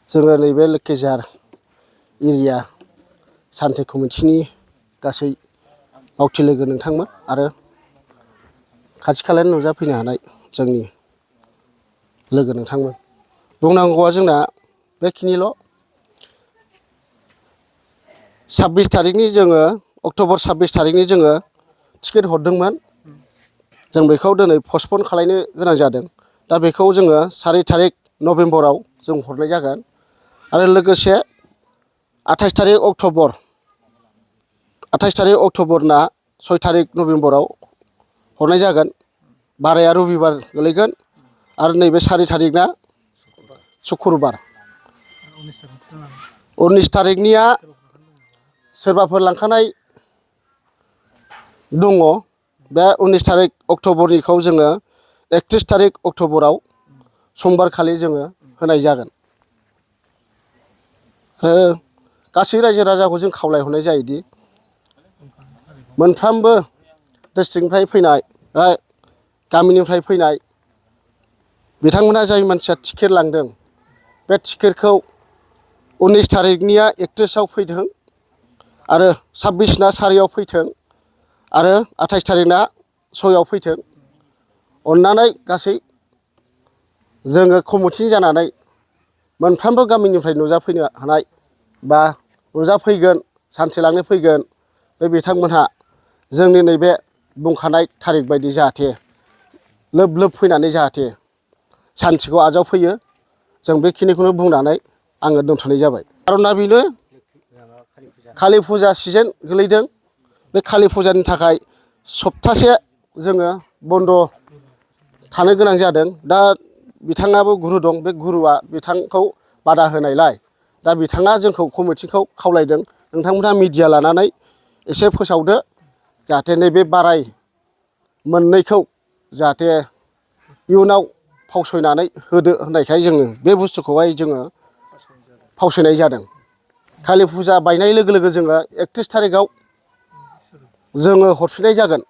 जोङो नैबे लोखिजार एरिया सान्थि कमिटिनि गासै मावथि लोगो नोंथांमोन आरो खाथि खालानि नुजाफैनो हानाय जोंनि लोगो नोंथांमोन। बुंनांगौआ जोंना बेखिनिल'। 26 तारिखनि जोङो अक्ट'बर 26 तारिखनि जोङो टिकेट हरदोंमोन। जों बेखौ दिनै पस्टपन खालायनो गोनां जादों। दा बेखौ जोङो 4 तारिख नभेम्बराव जों हरनाय जागोन आरो लोगोसे 28 तारिख अक्ट'बरना 6 तारिख नभेम्बराव हरनाय जागोन। बाराया रबिबार गोलैगोन आरो नैबे 4 तारिखना सुक्रुबार। 19 तारिखनिया सोरबाफोर लांखानाय दङ। बे 19 तारिख अक्ट'बरनिखौ जोङो 31 तारिख अक्ट'बराव समबारखालि जोङो होनाय जागोन। गासै रायजो राजाखौ जों खावलायहरनाय जायोदि मोनफ्रोमबो डिस्ट्रिक्टनिफ्राय फैनाय गामिनिफ्राय फैनाय बिथांमोना जाय मानसिया टिकेट लांदों बे टिकेटखौ 19 तारिखनिया 31आव फैथों आरो 26ना 4आव फैथों आरो 28 तारिखना 6आव फैथों। अननानै गासै जोङो कमिटि जानानै मोनफ्रोमबो गामिनिफ्राय नुजाफैनो हानाय बा नुजाफैगोन सानसे लांनो फैगोन बे बिथांमोनहा जोंनि नैबे बुंखानाय थारिख बायदि जाहाथे लोब लोब फैनानै जाहाथे सान्थिखौ आजावफैयो। जों बेखिनिखौनो बुंनानै आङो दोनथ'नाय जाबाय। खार'ना बेनो कालि फुजा सिजोन गोलैदों। बे कालि फुजानि थाखाय सप्तासे जोङो बन्द' थानो गोनां जादों। दा बिथाङाबो गुरु दं। बे गुरुआ बिथांखौ बादा होनायलाय दा बिथाङा जोंखौ कमिटिखौ खावलायदों नोंथांमोनहा मिडिया लानानै एसे फोसावदो जाहाथे नैबे बाराय मोननैखौ जाहाथे इयुनाव फावसयनानै होदो होननायखाय जोङो बे बुस्थुखौहाय जोङो फावसयनाय जादों। कालि फुजा बायनाय लोगो लोगो जोङो 31 तारिखआव जोङो हरफिननाय जागोन।